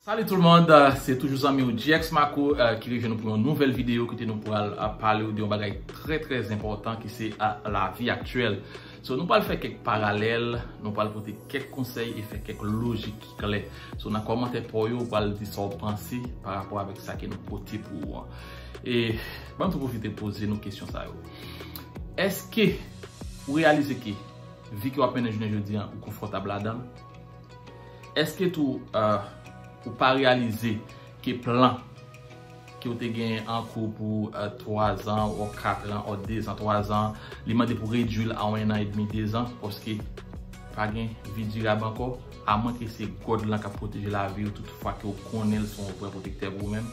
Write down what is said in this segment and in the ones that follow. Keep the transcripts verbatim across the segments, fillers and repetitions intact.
Salut tout le monde, euh, se toujou zanmi w G X Marco, euh, ki rejwenn nou pou yon nouvèl videyo kote nou pral, euh, pale w de yon bagay trè, trè enpòtan ki se, euh, lavi aktyèl. So, nou pral fè kèk paralèl, nou pral pote kèk konsèy e fè kèk lojik ki klè. So, nan kòmantè pa w yo, ou pral di sa w panse pa rapò avèk sa ke nou pote pou ou an. E, ban m tou pwofite poze nou kesyon sa yo. Èske ou reyalize ke vi ke w ap mennen jounen jodi an, ou konfòtab ladan l? Èske tou, euh, ou pa reyalize ke plan ke w te genyen an kou pou, euh, twa zan, ou kat an, ou de zan, twa zan, li mande pou redui l a yon an edmi, de zan, paske pa gen vi dirab ankò, amwen ke se God lan k ap pwoteje lavi w tout fwa ke w konnen l se yon vrè pwotektè pou ou menm?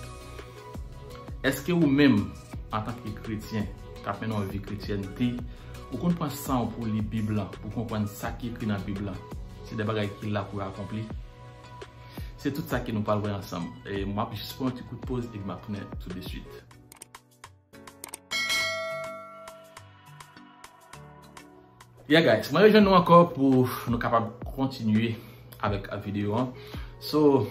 Èske ou menm, antanke kretyen, k ap mennen yon vi kretyènte, ou konn pran san w pou w li Bib lan, pou w konprann sa ki ekri nan Bib lan? Se de bagay ki la pou yo akonpli. Se tout sa ke nou pral wè ansanm. E m ap jis pran yon ti kout poz epi m ap tounen tou de swit. Yeah guys, mwen rejwenn nou ankò pou nou kapab kontinye avèk videyo an. So,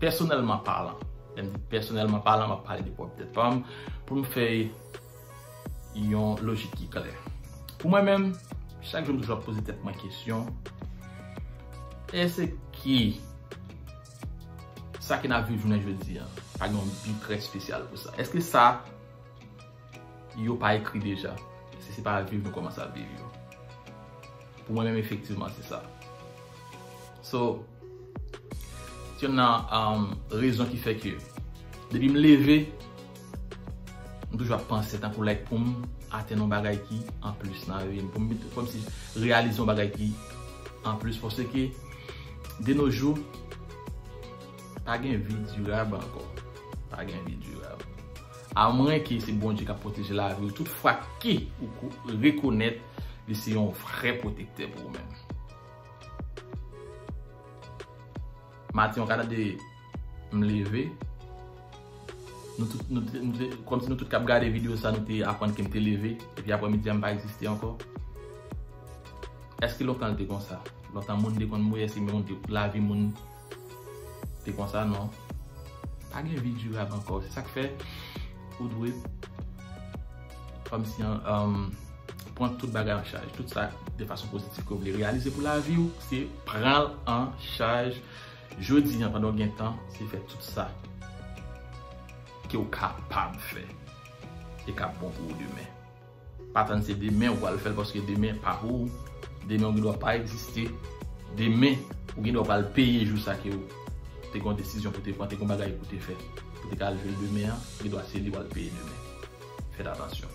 pèsonèlman palan, lè m di pèsonèlman palan, m ap pale de pwòp tèt pa m, pou m fè yon lojik ki klè. Pou mwen menm, chak jou m toujou ap poze tèt mwen kesyon, èske sa ke n ap viv jounen jodi an, pa gen yon bi trè espesyal pou sa? Èske sa yo pa ekri deja? Se, se pa viv nou kòmanse ap viv yo. Pou mwen menm, efektivman, se sa. So, se youn nan, um, rezon ki fè ke depi m leve, m toujou ap panse tankou like pou m atenn yon bagay ki anplis nan vi m. Pou m kòmsi reyalize yon bagay ki anplis. Paske de nos jours, pa gen vi dirab ankò. Pa gen vi dirab. Amwen ke se Bondye k ap pwoteje lavi w, tout fwa ke ou ko-, rekonèt li se yon vrè pwotektè pou ou menm. Maten, ou ka tande m leve, nou tout, nou te, nou te, kòmsi nou tout k ap gade videyo sa, nou te aprann ke m te leve, epi aprè midi a m pa egziste ankò. Èske lontan l te konsa? Lontan moun te konn mouri, èske moun te, lavi moun te konsa? Non. Pa gen vi dirab ankò. Se sa k fè ou dwe kòmsi, um, pran tout bagay an chaj. Tout sa de fason pozitif ke w vle reyalize pou lavi w, se pran l an chaj jodi an pandan w gen tan, se fè tout sa ke w kapab fè e k ap bon pou ou demen. Pa tann se demen ou pral fè l, paske demen pa pou ou. Demen ou gen dwa pa egziste. Demen ou gen dwa pral peye jou sa ke ou te gen yon desizyon pou te pran, te gen yon bagay pou te fè, pou te ka al jwe l demen an, ou gen dwa se li w al peye demen. Fèt atansyon.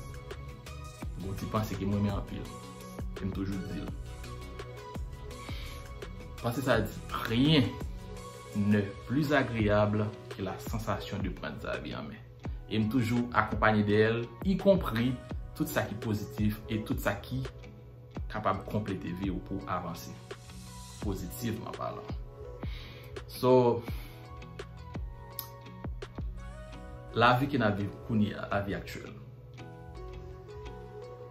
Gon ti panse ke m renmen anpil. E m toujou di l. Panse sa di, rien n'est plus agréable que la sensation de prendre sa vie en main. E m toujou akonpanye dèyè l, ikonpri tout sa ki pozitif e tout sa ki kapab konplete vi w pou w avanse. Pozitivman palan. So, lavi ke n ap viv kounye a, lavi aktyèl,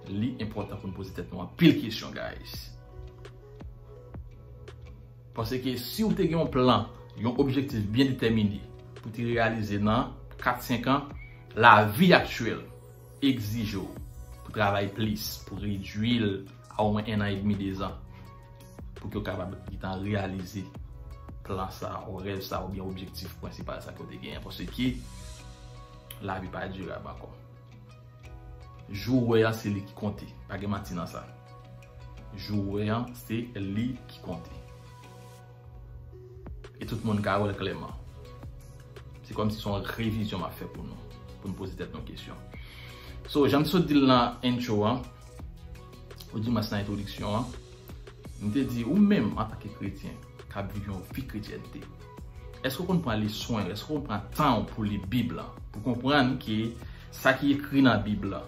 li enpòtan pou n poze tèt nou anpil kesyon, guys. Paske si w te gen yon plan, yon objektif byen detèmine pou te reyalize nan kat, senk an, lavi aktyèl egzije w pou travay plis, pou redui l a omwen en an edmi, de zan, pou ke w kapab gentan reyalize plan sa, ou rèv sa, oubyen objektif prensipal sa ke w te genyen. Paske lavi pa dirab ankò. Jou ou wè a, se li ki konte. Pa gen manti nan sa. Jou ou wè a, se li ki konte. E tout moun ka wè l klèman. Se kòmsi se yon revizyon m ap fè pou nou, pou n poze tèt nou kesyon. So, jan m sot di l nan intro an, ou di mwens nan entwodiksyon an, m te di, ou menm antanke kretyen k ap viv yon vi kretyènte, èske w konn pran li swen, èske w konn pran tan w pou li Bib lan, pou konprann ke sa ki ekri nan Bib lan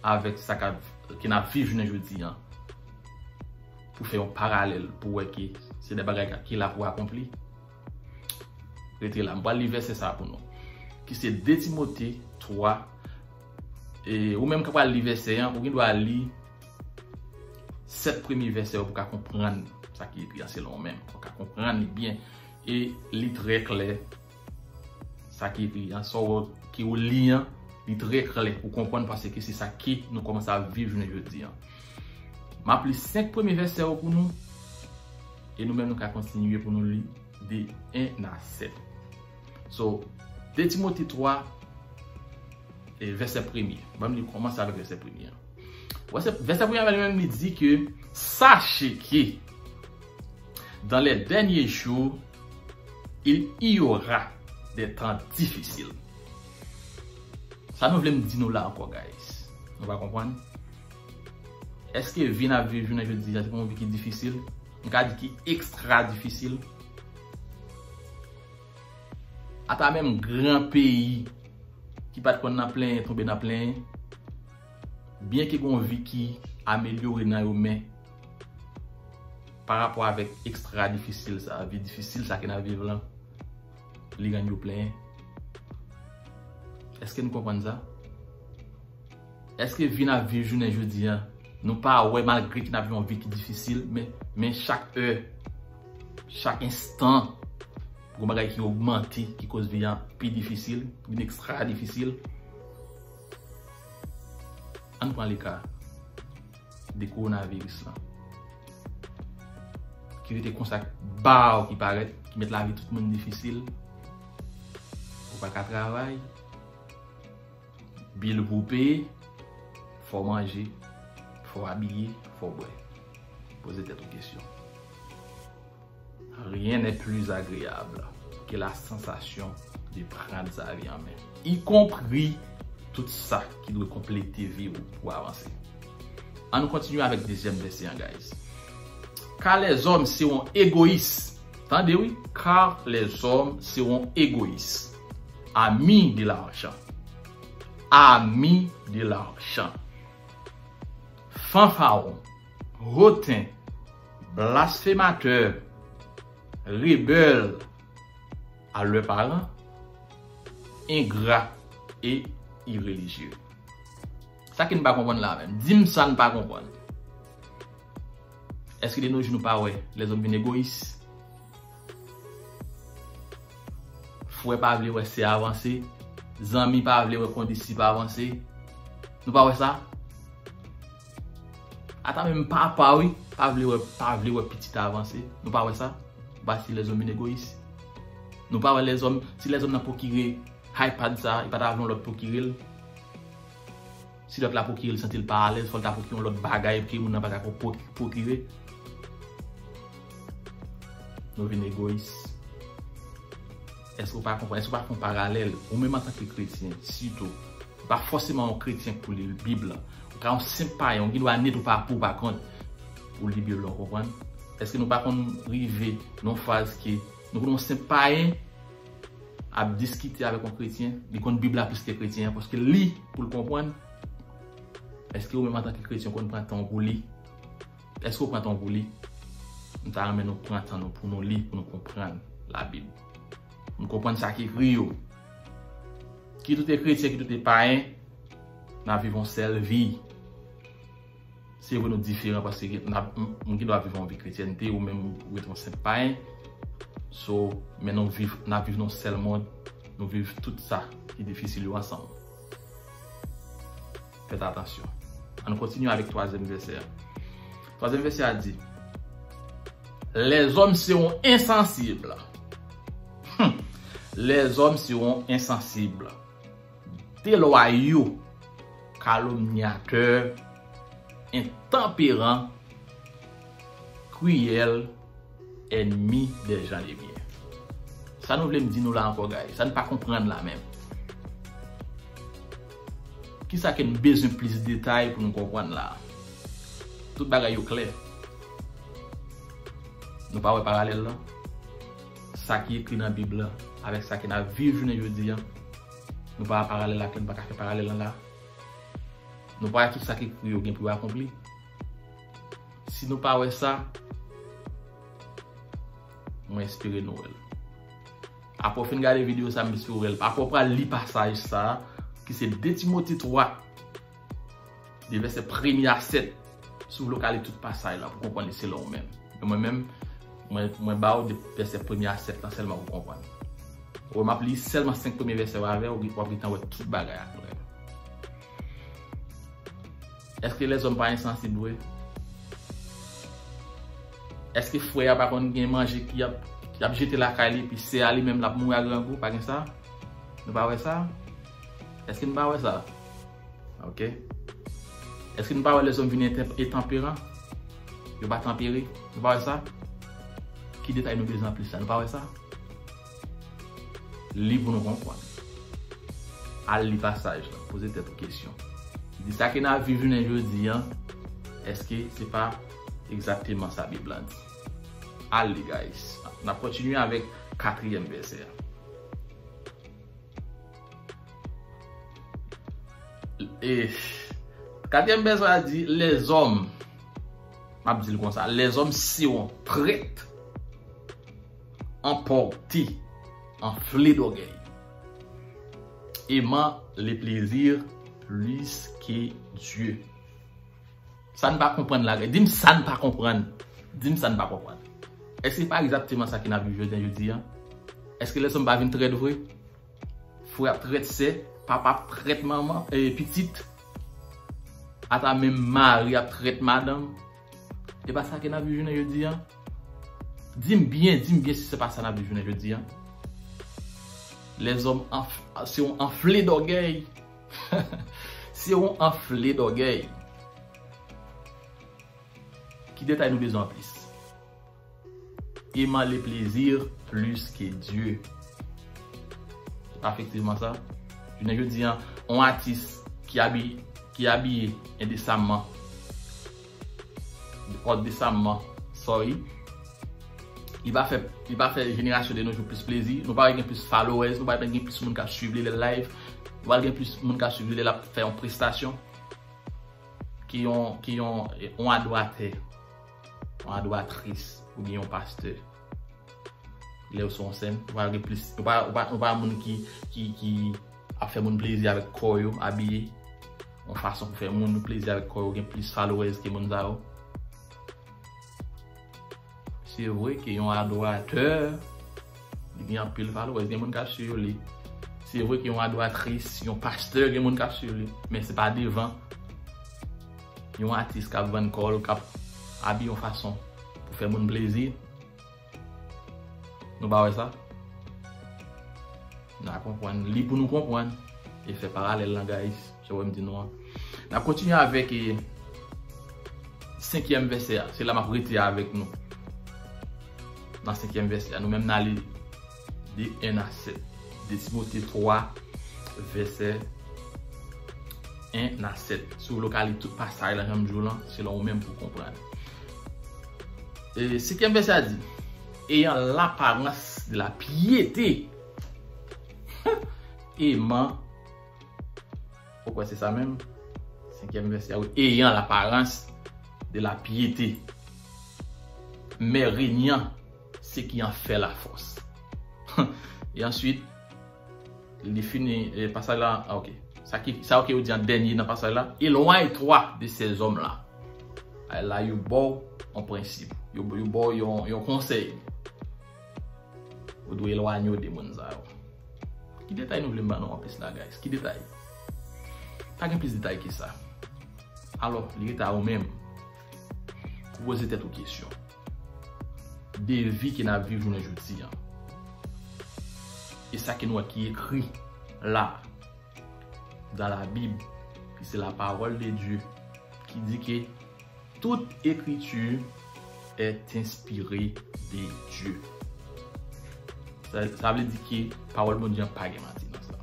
avèk sa k ap, ke n ap viv jounen jodi an, pou fè yon paralèl, pou wè ke se de bagay ki la pou akonpli? Rete la, m pral li vèsè sa pou nou, ki se de Timote twa. E ou menm k ap pral li vèsè an, ou gen dwa li sèt premye vèsè yo pou w ka konprann sa ki ekri an selon ou menm. Pou w ka konprann li byen. e li trè klè. Sa ki ekri an, sa w ki ou li an, li trè klè pou konprann, paske se sa ki nou kòmanse ap viv jounen jodi an. M ap li senk premye vèsè yo pou nou, e nou menm nou ka kontinye pou nou li de en a sèt. So, de Timote twa, e vèsè premye. Ban m li kòmanse avèk vèsè premye an. Vèsè, vèsè premye a li menm li di ke, sachez que dans les derniers jours, il y aura des temps difficiles. Sa nou vle m di nou la ankò, guys? Nou pa konprann? Èske vi n ap viv jounen jodi a, se pa yon vi ki difisil? M ka di ki ekstra difisil. Ata menm gran peyi ki pa t konn nan plenyen, tonbe nan plenyen. Byenke gen yon vi ki amelyore nan yo, men pa rapò avèk ekstra difisil sa, vi difisil sa ke n ap viv lan, li rann yo plenyen. Èske nou konprann sa? Èske vi n ap viv jounen jodi an, nou pa wè, malgre ke n ap viv yon vi ki difisil, men, men chak è, chak enstan, gon bagay ki ogmante, ki koz vi an pi difisil, vin ekstra difisil? Ann pran le ka de kowonaviris lan, ki rete konsa, baw ki parèt, ki met lavi tout moun difisil. Ou pa ka travay, bil pou w peye, fò w manje, fò w abiye, fò w bwè. Poze tèt ou kesyon. Rien n'est plus agréable que la sensation de prendre sa vie en main, y compris tout sa ki dwe konplete vi w pou w avanse. Ann nou kontinye avèk dezyèm vèsè an, guys. Car les hommes seront égoïstes. Tande wi, car les hommes seront égoïstes, amis de l'argent, amis de l'argent, fanfarons, hautains, blasphémateurs, rebelles à leurs parents, ingrats et irréligieux. Sa ki n pa konprann la menm? Di m sa n pa konprann. Èske de nos jours nou pa wè lèzòm vin egoyis? Frè pa vle wè sè avanse, zanmi pa vle wè kondisip avanse. Nou pa wè sa? Ata menm papa wi, pa vle wè, pa vle wè pitit avanse. Nou pa wè sa? Ou pa si lèzòm vin egoyis? Nou pa wè lèzòm, si lèzòm nan pwokire iPad sa, li pa ta vle yon lòt pwokire l? Si lòt la pwokire, li santi l pa alèz, fò l ta pwokire yon lòt bagay ke moun nan pa ka pwo-, pwokire. Nou vin egoyis. Èske w pa konprann? Èske w pa fè yon paralèl? Ou menm antanke kretyen, sitou, ou pa fòseman yon kretyen k pou li Bib la. Ou ka yon senp payen, ou gen dwa nèt ou pa po, pa kont, ou li Bib la, ou konprann? Èske nou pa konn rive nan yon faz ke nou konn yon senp payen ap diskite avèk yon kretyen, li konn Bib la plis ke kretyen an, paske li, pou l konprann? Èske ou menm antanke kretyen, ou konn pran tan w pou li? Èske w pran tan w pou li? M ta renmen nou pran tan nou pou nou li, pou nou konprann Labib. Pou nou konprann sa ki ekri yo. Kit ou te kretyen, kit ou te payen, n ap viv yon sèl vi. Se vre nou diferan paske n ap, m, m gen dwa viv yon vi kretyènte, ou menm ou rete yon senp payen. So, men nou viv, n ap viv nan yon sèl mond, nou viv tout sa ki difisil yo ansanm. Fèt atansyon. Ann kontinye avèk twazyèm vèsè a. Twazyèm vèsè a di, les hommes seront insensibles. Hmm. Les hommes seront insensibles, déloyaux, calomniateurs, intempérants, cruels, ennemis des gens de bien. Sa nou vle m di nou la ankò, guys? Sa n pa konprann la menm? Kisa ke n bezwen plis detay pou nou konprann la? Tout bagay yo klè. Nou pa wè paralèl lan? Sa ki ekri nan Bib la avèk sa ke n ap viv jounen jodi an, nou pa wè paralèl la, ke n pa ka fè paralèl lan la? Nou pa wè tout sa ki ekri yo gen pou yo akonpli? Si nou pa wè sa, mwen espere nou wè l. Apre w fin gade videyo sa, m espere w wè l. Apre w pral li pasaj sa, ki se de Timote twa, de vèsè premye a sèt, si w vle w ka li tout pasaj la pou konprann li selon ou menm. Men mwen menm, Mwen, mwen ba w de vèsè premye a sèt lan sèlman pou w konprann. Ou wè, m ap li sèlman senk premye vèsè yo avè w, w ap gentan wè tout bagay a klè. Èske lèzòm pa ensansib vre? Èske frè a pa konn gen manje ki ap, ki ap jete lakay li, epi sè a li menm l ap mouri a grangou? Pa gen sa? Nou pa wè sa? Èske nou pa wè sa? Ok. Èske nou pa wè lèzòm vin entan-, entanperan? Yo pa tanpere? Nou pa wè sa? Ki detay nou bezwen plis la? Nou pa wè sa? Li pou nou konprann. Al li pasaj lan. Poze tèt ou kesyon. Di sa ke n ap viv jounen jodi an, èske se pa egzakteman sa Bib lan di? Al li, guys. N ap kontinye avèk katriyèm vèsè a. E katriyèm vèsè a di, lèzòm, m ap di l konsa, lèzòm seront prêts, emportés, enflés d'orgueil, aimant les plaisirs plus que Dieu. Sa n pa konprann la, di m sa n pa konprann. Di m sa n pa konprann. Èske se pa egzakteman sa ke n ap viv jounen jodi an? Èske lèzòm pa vin trèt vre? Frè ap trèt sè, papa ap trèt manman, e pitit. Ata menm mari ap trèt madanm. E pa sa ke n ap viv jounen jodi an? Di m byen, di m byen si se pa sa n ap viv jounen jodi an. Lèzòm anf-, se yon anfle dògèy. Se yon anfle dògèy. Ki detay nou bezwen anplis? Aimant les plaisirs plus que Dieu. Se pa efektivman sa? Jounen jodi an, yon atis ki abi-, ki abiye endesamman, òddesamman, sorry, li pa fè, li pa fè jenerasyon de nos jours plis plezi. Nou pa gen plis followers, nou pa gen plis moun k ap swiv li lè l live, nou pa gen plis moun k ap swiv li lè l ap fè yon prestasyon. Ki yon, ki yon, yon adwatè, yon adwatris, oubyen yon pastè. Lè yo sou yon sèn, ou pa gen plis, ou pa, ou pa, ou pa moun ki, ki, ki ap fè moun plezi avèk kò yo, abiye yon fason pou fè moun plezi avèk kò yo, gen plis followers ke moun sa yo. Se vre ke yon adoratè, li gen anpil followers, gen moun k ap swiv li. Se vre ke yon adwatris, yon pastè, gen moun k ap swiv li. Men se pa devan yon atis k ap vann kò l, k ap abiye yon fason pou fè moun plezi. Nou pa wè sa? N a konprann. Li pou nou konprann. E fè paralèl lan, guys. Se wè m di nou an. N ap kontinye avèk, e, senkyèm vèsè a. Se la m ap rete avèk nou. Nan senkyèm vèsè a. Nou menm n a li de en a sèt. De Timote twa, vèsè en a sèt. Si w vle w ka li tout pasaj lan, jan m di w lan, selon ou menm pou w konprann. E, senkyèm vèsè a di, ayant l'apparence de la piété, aimant, ou kwè se sa menm? Senkyèm vèsè a, wi. Ayant l'apparence de la piété, mais reniant ce qui en fait la force. E answit, li fini, e, pasaj la, ah, ok. Sa ki, sa, ok, yo di an dènye nan pasaj la, éloigne-toi de ces hommes-là. Ay la, yo ba w yon prensip. Yo, yo ba w yon, yon konsèy. Ou dwe elwanye w de moun sa yo. Ki detay nou vle m ban nou anplis la, guys? Ki detay? Pa gen plis detay ke sa. Alò, li rete a ou menm pou poze tèt ou kesyon. De vi ke n ap viv jounen jodi an. E sa ke nou wè ki ekri la, dans la Bible, ki se la parole de Dieu, ki di ke toute écriture est inspirée de Dieu. Sa, sa vle di ke pawòl Bondye an pa gen manti nan sa.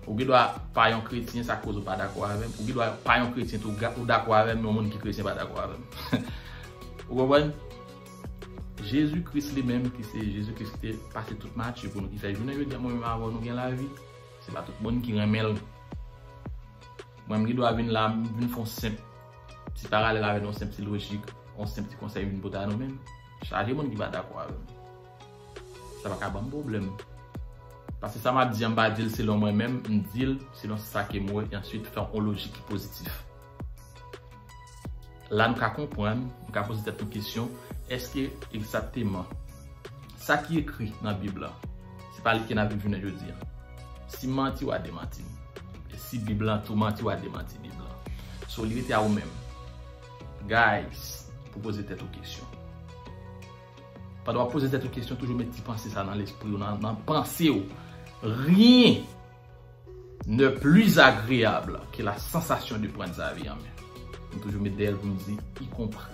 Ou gen dwa pa yon kretyen, sa koz ou pa dakò avè m. Ou gen dwa pa yon kretyen tou, ga-, ou dakò avè m, men yon moun ki kretyen pa dakò avè m. Ou konprann? Jezi Kris li menm, ki se Jezi Kris ki te pase tout mati pou nou, ki fè jounen jodi a, mwen menm avè w, nou gen lavi. Se pa tout moun ki renmen l. Mwen, m gen dwa vin la, m vin fè yon senp ti paralèl avè nou, yon senp ti lojik, yon senp ti konsèy vin pote a nou, men chaje moun ki pa dakò avè m. Sa pa ka ban m pwoblèm. Paske sa m ap di an, m pa di l selon mwen menm, m di l selon sa ke m wè, e answit fè yon lojik ki pozitif. La nou ka konprann, nou ka poze tèt nou kesyon, èske egzakteman sa ki ekri nan Bib la, se pa li ke n ap viv jounen jodi a? Si m manti, w a demanti m. E si Bib lan tou manti, w a demanti Bib lan. So, li rete a ou menm. Guys, pou poze tèt ou kesyon. Pandan w ap poze tèt ou kesyon, toujou met ti panse sa nan lespri w, nan, nan panse w. Rien n'est plus agréable que la sensation de prendre sa vie en main. M toujou met dèyè l pou m di, ikonpri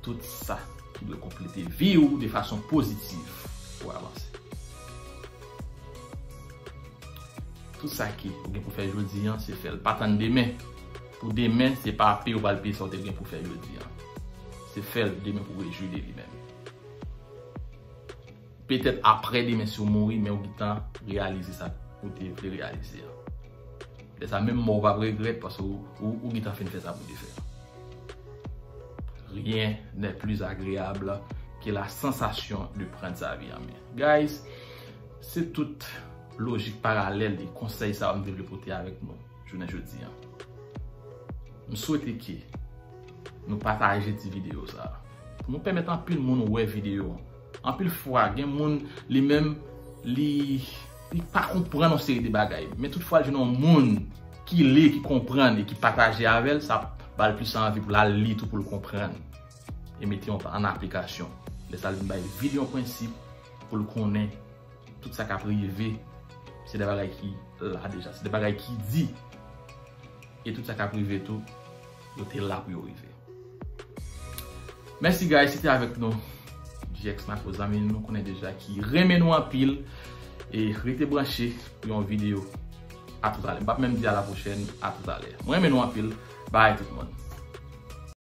tout sa ki dwe konplete vi w de fason pozitiv pou w avanse. Tout sa ke ou gen pou fè jodi a, se fè l. Pa tann demen. Pou demen, se pa peye ou pral peye sa ou te gen pou fè jodi a. Se fè l demen pou w rejwi de li menm. Petèt aprè demen si w mouri, men ou gentan reyalize sa ou te vle reyalize a. Lè sa menm mò w p ap regrèt paske ou, ou, ou gentan fin fè sa pou w te fè a. Rien n'est plus agréable que la sensation de prendre sa vie en main. Guys, se tout lojik paralèl de konsèy sa yo m te vle pote avèk nou jounen jodi a. M swete ke nou pataje ti videyo sa a pou nou pèmèt anpil moun wè videyo an. Anpil fwa, gen moun li menm, li, li pa konprann yon seri de bagay. Men tout fwa l jwenn yon moun ki li, ki konprann e ki pataje avè l, sa ba l plis anvi pou l al li tou pou l konprann e mete yon an aplikasyon. Lè sa l vin bay vil yon prensip pou l konnen tout sa k ap rive, se de bagay ki la deja, se de bagay ki di. E tout sa k ap rive tou, yo te la pou yo rive. Mèsi guys, se te avèk nou G X Marco, zanmi nou konnen deja ki renmen nou anpil. E rete branche pou yon videyo. A toutalè. M p ap menm di a la pwochèn, a toutalè. Mwen renmen nou anpil. Bye tout moun.